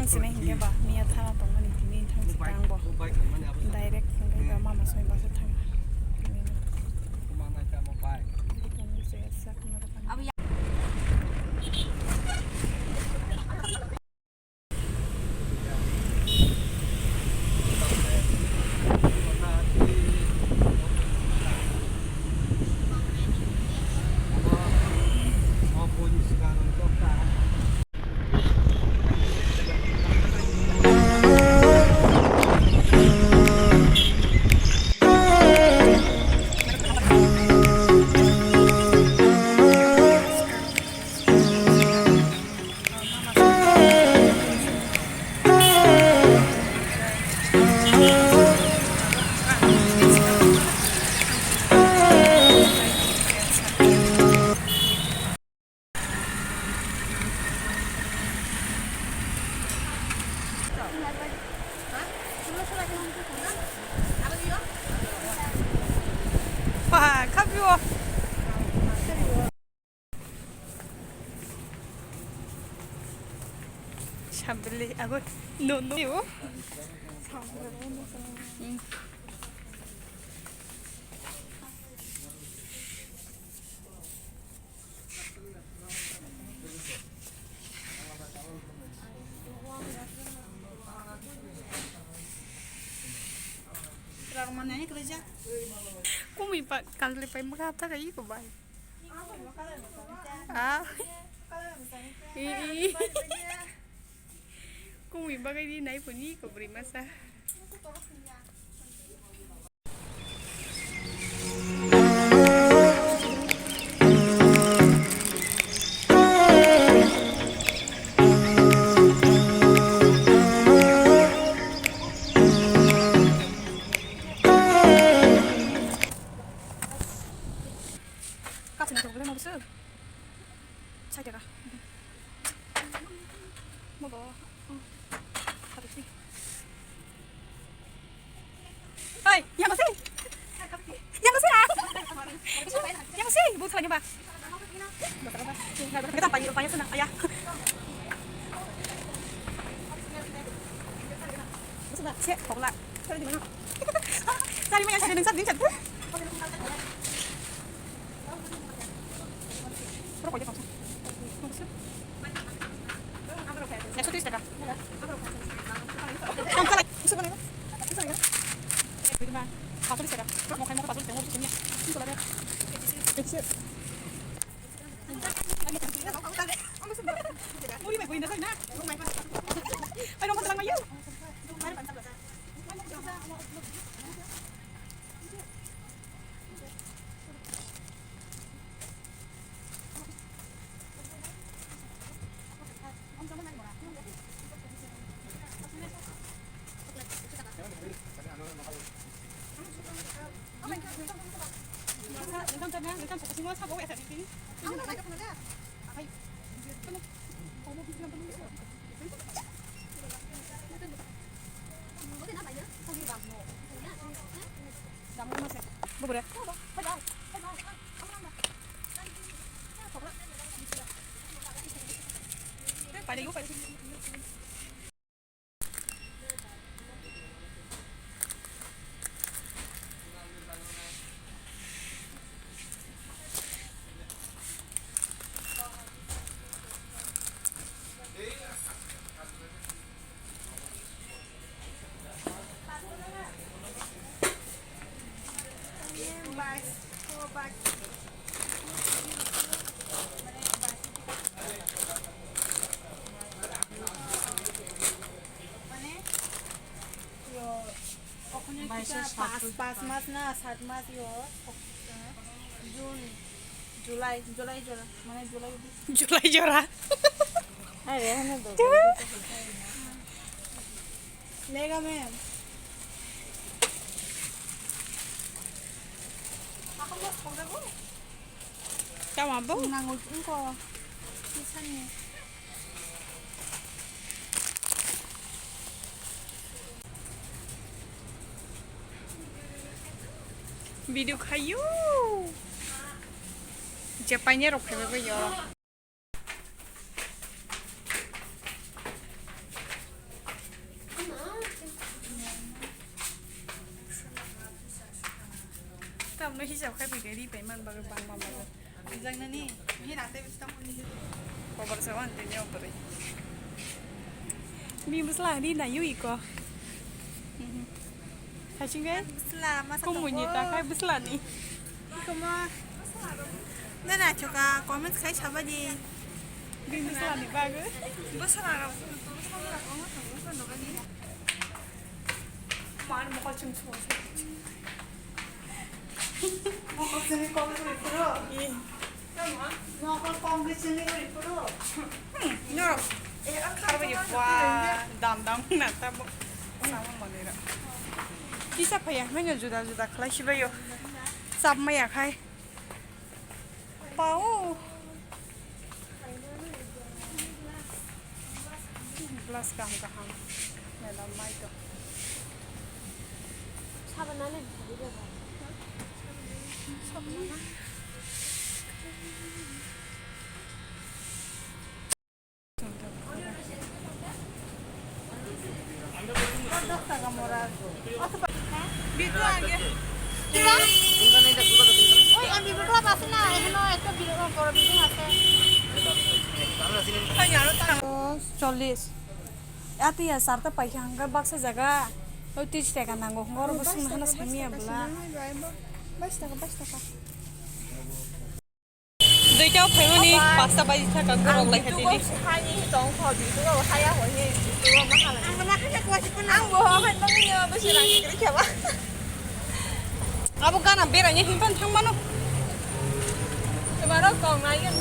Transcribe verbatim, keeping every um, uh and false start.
Sini hingke ba, miya thana tongmani tini thang si tang bo. Direct hingke ba mama soi basa thang. Tini no. Wah, khapiwo. Sabili, abo, no, no. Kumui pa kanle pai maka ta kai ko bai. Ah. Ih, ih. Kumui bagai di nai puni ko beri masa. Kaisa naithok le mabso. Sai taka. Mobo. Oi, yang kasi. Yang kasi ah. Yang kasi, bu salanya ba. Kita pakai pakai sana, ayah. Sudah, cek, tolak. Sorry, di mana? Sorry, mana? Sorry, sorry, sorry. একশো ত্রিশ টাকা। পাঁচচল্লিশ টাকা। Mane, yo, okhone kisa pas, pas mas na, sat mas yo, June, July, July jora, mane July. July jora. Are, hano do. Lega mem. Tama bo? Nango, ingko. Kisani. Video khayo. Japan rok phaibai yo. Tamno hisab khai phai khe ri pai man bagwi bang ma bagwi. Rijak nani, hi na tei bisi tamo ni. Kobar sa wan tei nyo bwrwi. Bini bwsla ri na yu iko. Thaching khe? Bwsla masa tongo. Kumui ni ta khai bwsla ni. Iko ma. Na na choka comments khai saba di. Bini bwsla ni bagwi. Bwsla rok. Man mokol chwng chwng. Mokol chwngwi kok wngwi phuru. Mokol kok wngwi chwngwi wngwi phuru. Hmm, norok. Eh, ang kharwi bwa dam dam na tamo. Sama manwi rok. Kisa phaiya hwnwi no juda juda khlai sibaio. Chap maya khai. Pao. Glass kaham kaham. Mela mai to. Sabanani bhari baba. Bidu age. কিবা? ওই, আমি বিপ্লব আছে না, এখানে একটা বি-, ও, বড় বিল্ডিং আছে। চল্লিশ। Ati ya, sarta paikha hangka baksa jaga. Oi, tris taka nango, hongor bo sung hana samiya bla. Bais taka, bais taka. Duita phaimani pasta baji thaka gorok lai hatini. Ang YouTube o hai ni tong kho, YouTube o haya ho he, YouTube o ma hala. Ang ma khe kwasi pun ang bo ho hai tong ni bo si rang kri khe ba. Abo gana bera ni himpan thang mano. Tumaro kong nai gen.